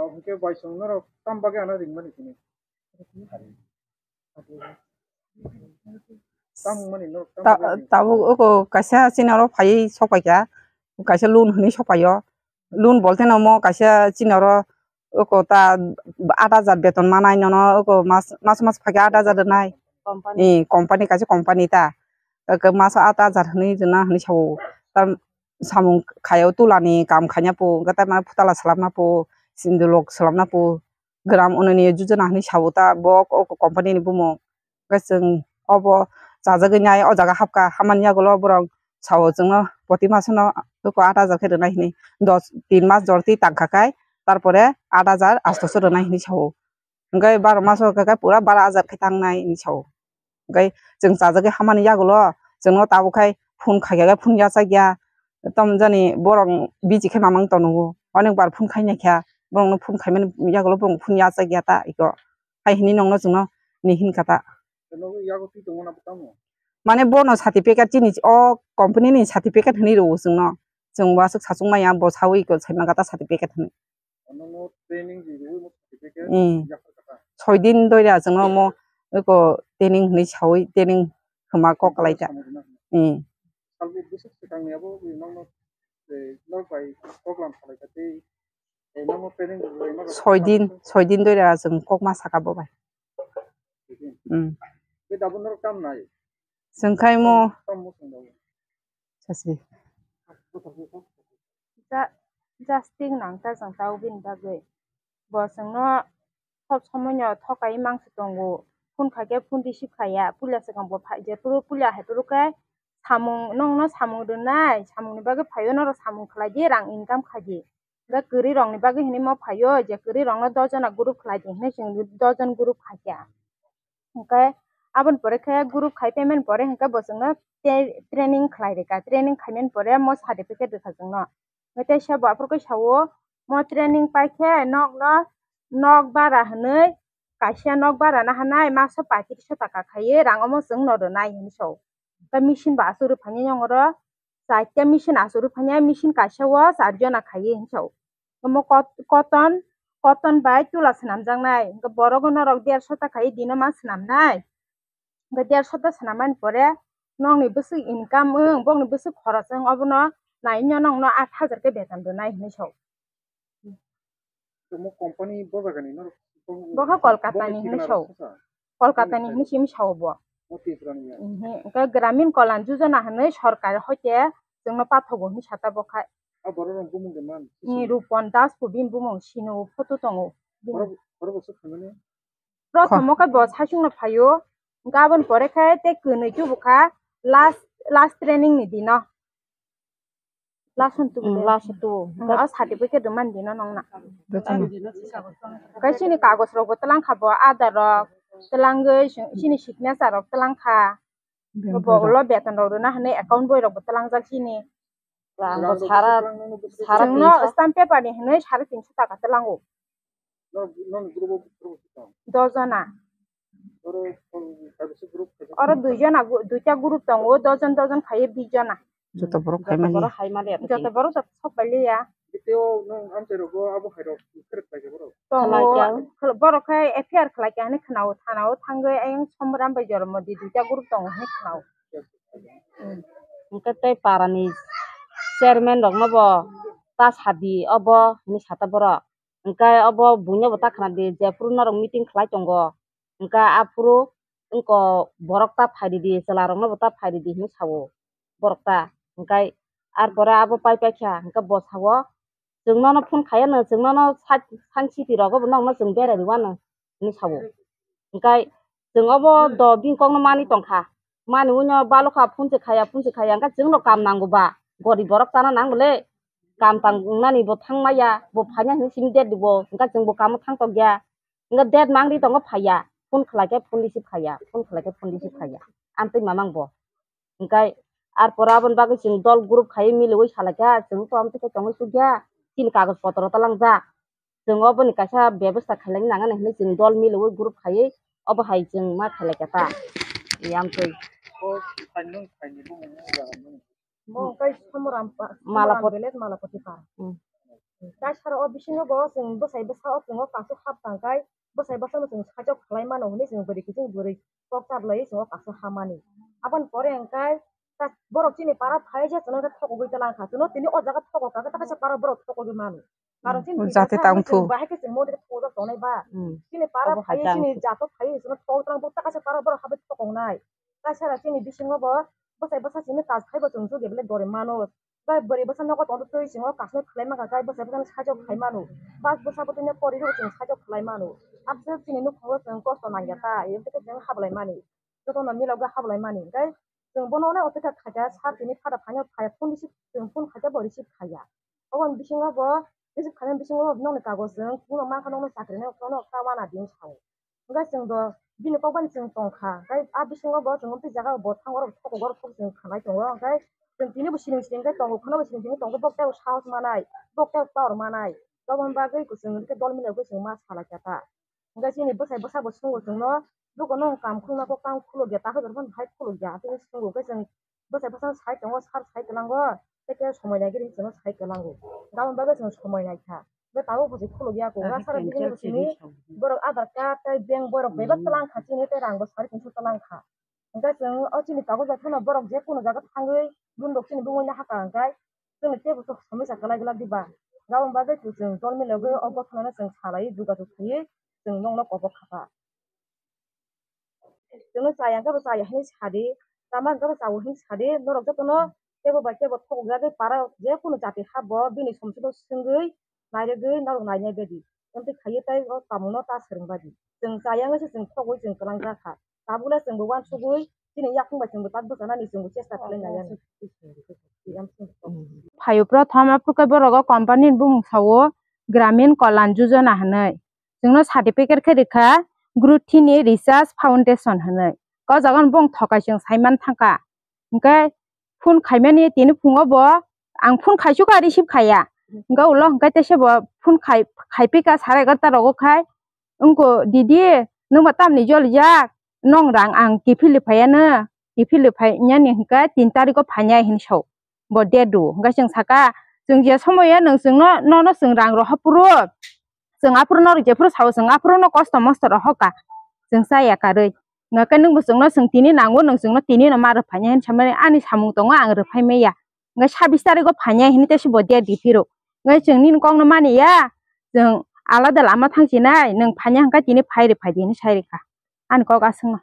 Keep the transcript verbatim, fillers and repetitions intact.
Hwnkhe bai chwng norok tam bagwi ano ringmani sini? Tam wngmani norok tam Ta-, bagwi ring? Tabuk oko kaisa chini oro phaiwi sokpaikha, kaisa loan hwnwi sokpaio. Loan bolte no omo kaisa chini oro oko ta aat hajar beton manai nono oko mas, mas mas phaikhe aat hajar rwnai. Company. Eh, company kaisa company ta. Oko maso aat hajar hwnwi rwna hwnwi sao. Tam samung khaio, tulani kam khaina po, hwnkhe tamani phutala swlamna po, sindulok swlamna po, gram unani jujuna hwnwi sao ta bo o company ni bumung. Hwnkhe chwng obo chajagwi nai o jaga hapkha, hamani yagulo borok sao chwngno poti masono oko aat hajar khe rwnai hwnwi, dos, tin mas jorti tangkha khai, tarpore aat hajar astoso rwnai hwnwi sao. Hwnkhe baro maso hwnkhe pura bara hajar khe tangnai hinwi sao. Hwnkhe chwng chajagwi hamani yagulo chwngno tabuk khai phone khaikhe phone yachakya. Tamo jani borok busy khe mamang tongo. Onek bar phone khainaikha, borokno phone khaimani yagulo borok phone yachakya ta iko. Hai hwnwi nongno chwngno ni hinkha ta. Mane bono certificate chini o company ni certificate hwnwi rwo chwngno. Chwng bo aswk sachung maya bo saui iko saimangkha ta certificate hwnwi. Ano no training di, di, mo certificate. Hmm. Yaphar kata. Soi din doira chwngno mo eko training hwnwi saui training khwma kok lai ta. Samung rwna hwnwi. Hmm. Salbo bwswk swkangni abo wi nokno, eh, nok bai kok lam salai kha tei, eh, nokno training rwlai ma rok. Soi din, soi din doira chwng kok ma saka bo bai. Soi din. Hmm. Tei dabo norok tam nai? Chwng khai mo. Tam mo chwng dabo. Sasi. Ja-, jasting nang ta chwng tao bini bagwi. Bo chwngno sob somoino thokai mangsi tongo. Phone khaikhe phone receive khaiya. Puila swkang bo phai, jephuru puila haiphuru khe samung, nokno samung rwnai, samungni bagwi phaio norok samung khlaidi, rang income khaidi. Hwnkhe kwrwi rokni bagwi hinwi mo phaio, je kwrwi rokno dos jona group khlaidi hinwi chwng dos jon group khaikha. Hwnkhe aboni pore khe group khai phaimani pore hwnkhe bo chwngno te-, training khlai rwkha, training khaimani pore mo certificate rwkha chwngno. Hwnkhe teisa bo aphuru khe sao, mo training paikhe nokno, nok bara hwnwi kaisa nok bara naharnai maso paitrisho taka khaiwi rang omo chwngno rwnai hinwi sao. Hwnkhe machine bo aswk rwphainai yong oro, chaita machine aswk rwphainai, machine kaisa o char jona khaiwi hinwi sao. Omo kot-, cotton, cotton bai tula swnamjaknai. Hwnkhe borok norok dersho ta khaiwi dino ma swnamnai. Hwnkhe dersho ta swnamani pore nokni bwswk income wng, bokni bwswk khoros wng, obono naino nokno aat hajar khe beton rwnai hinwi sao. Omo company bo jagani norok? Bo khe Kolkata ni hinwi sao. Kolkata ni hinwi simi sao bo. Hwnkhe Gramin Kalyan Yojana hinwi sorkar hoite chwngno pathogo hinwi sata bo khai. Rupon Das bo bini bumung sino photo tongo. Prothom o khe bo saichung no phaio, hwnkhe aboni pore khe tei kwnwi tubu kha last, last training ni dino. Last on tubu de. Last on tubu. O certificate rwmani dino nongna. Kai chini kagoj rok bo twlang kha bo, Aadhaar rok twlangwi chini signature rok twlang kha. Bo ulo beton rok rwna hinwi account boi rok bo twlangjak chini. Rang bo sara, sara chwngno tinsho. Stamp paper ni hinwi sare tinsho taka twlango. Dos jona. Oro dui jona, duita group tongo, dos jon, dos jon khaiwi bis jona. Joto borok hai mani. Joto borok joto sok pai liya. Tongo, borok khe F I R khlai kha hinwi khwnao, thanao thangwi ayang Somram bai Jormodi duita group tongo hinwi khwnao. Hwnkhe tei parani chairman rokno bo ta sadi obo hinwi sata borok. Hwnkhe obo buino bo ta khna di, jephuru norok meeting khlai tongo, hwnkhe aphuru wngkok borok ta phai ridi, chwla rokno bo ta phai ridi hinwi sao borok ta. Hwnkhe ar pore abo pai pai kha, hwnkhe bo sao, "Chwng nono phone khai anw, chwng nono side, side city rogo bo nokno chwng berai rw anw," hinwi sao. Hwnkhe chwng obo do bini kokno manwi tongkha. Manwi uino balokha phone se khaya, phone se khaya, hwnkhe chwngno kam nango ba, gorib borok chana nang bole, kam tang wngnani bo thang maya, bo phaina hinwi simi date bo, hwnkhe chwngbo kamo thang tokya. Hwnkhe date mangri tongo phaiya, phone khlaikhe phone receive khaiya, phone khlaikhe phone receive khaiya, amtwi mamang bo. Hwnkhe ar pore aboni bagwi chwng dol group khaiwi miliwi salaikha, chwng to amtwi khe tongwi sukya, chini kagoj potro twlangjak. Chwng oboni kaisa bebostha khailai nang hinwi chwng dol miliwi group khaiwi obo hai chwng ma khailai kha ta. Yamtwi. Bo khainwi khainwi bo mungwi jaga nung. Bo khe Somoram pa-, Malapot- Somoram village, Malapoti para. Hmm. Kaisa O bisingo bo chwng bwsai bwsa o chwng o kasu hap tangkai, bwsai bwsa no chwng saichok khlai mano hwnwi chwng bwrwi kiching bwrwi kok chaplai chwng o kasu hamani. Aboni pore hwnkhe ta borok chini para phai je chwngno khe thokogwi twlang kha, chwngno tini o jaga thokok kha khe ta kaisa para borok thokogwi mano. Karon chini jati tangthu. Bahai khe chwng mondir thokjak tongnai ba. Chini para phai chini jato phai chwngno thok twlang bo ta kaisa para borok habai thokoknai. Kaisa chini bisingo bo bwsai bwsa chini tas phai bo chwng jodi belai dori mano. Bai bwrwi bwsa nogo tongtwi twi chwngno kasno khlai mankha, kai bwsai bwsano saichok khlai mano. Bas bwsa bwtwino pori rw chwng saichok khlai mano. Abse chini nukhungo chwng kosto nangya ta, ebtwi khe chwng hablai mani. Jotono milokgwi hablai mani. Hwnkhe chwng bono onek opekha khaikha, sir tini phada phaino phai phone receive, chwng phone khaikha bo receive khaiya. Oboni bisingo bo receive khainani bisingo nokni kagoj chwng, kuno mankha nokno chakri nai, bono ta wana di sao. Hwnkhe chwng do bini kok bai chwng tong kha, hwnkhe a bisingo bo chwng twi jaga bo thango rok thokok rok thok chwng khanai tongo, hwnkhe chwng tini bo siring siring khe tongo, kheno bo siring siring tongo, bok tei sahos manai, bok tei power manai, toboni bagwi chwng hwnkhe dol mila bai chwng ma salai kha ta. Hwnkhe chini bwsai bwsa bo swngo chwngno, "Luku nwng kam khuluma kok tang khulukya, ta khe jor phano hai khulukya," hwnkhe chwng swngo, hwnkhe chwng bwsai bwsano sai tongo, sir sai kwlango, tei khe somoi nai gini chwngno sai kwlango. Gabon bagwi chwng somoi nai kha. Bo tabuk bo se khuluk ya ko, asara bini bo sini borok Aadhaar card tei bank borok bebak twlang kha chini tei rang bo sari tinso twlang kha. Hwnkhe chwng o chini kagoj bai phano borok je kono jaga thangwi loan rok chini bumui no hakha hwnkhe chwngno teibo somisa kwlai glak diba. Gabon bagwi chwng dol milogwi o gothono chwng salai jogajog khaiwi chwng nokno kobok kha ta. Chwngno chaya hwnkhe bo chaya hinwi sadi, chama hwnkhe bo chaui hinwi sadi, norok jotono teibo bai teibo thokjagwi para je kunu jati ha bo bini somsokno swngwi nairwgwi norok nainai badi. Amtwi khaiwi tei o tongmungno ta swrwng badi. Chwng chaya wngwi se chwng thogwi chwng kwlangjak kha. Tabukle chwngbo uansugwi chini yakung bai chwngbo tat bwchanani chwngbo chesta khlai nai. Phaio prothom aphuru khe borok o company ni bumung sao Gramin Kalyan Yojana hinwi. Chwngno certificate khe rikha Growth ni Research Foundation hinwi. O jaga no bong thokai chwng saiman thangkha. Hwnkhe phone khaimani tini phungo bo ang phone khaisukha receive khaiya. Hwnkhe ulo hwnkhe teisa bo phone khai, khaipikha sare egarota rogo khai. Wngkha, "Didi, nwng bo tamni jolijak? Nwng rang ang kiphilwi phaiya no, kiphilwi phainani hwnkhe tin tariko phainai," hinwi sao. Bo date rw. Hwnkhe chwng saka, "Chwng je somoio nwng chwngno, nono chwng rang rohor phuru, chwng aphuru norok jephuru sao, chwng aphuru no kosto mosto rohor kha, chwng chaya karwi. Hwnkhe nwng bo chwngno chwng tini nango, nwng chwngno tini no ma rwphainai," hinwi samani ani samung tongo, ang rwphai maya. Hwnkhe sabis tariko phainai hinwi teisa bo date rw phiro. Hwnkhe chwng nini kokno mani ya, chwng alada lama thang sinai, nwng phainai hwnkhe tini phai rwphai di hinwi sai rwkha ani kok aswkno.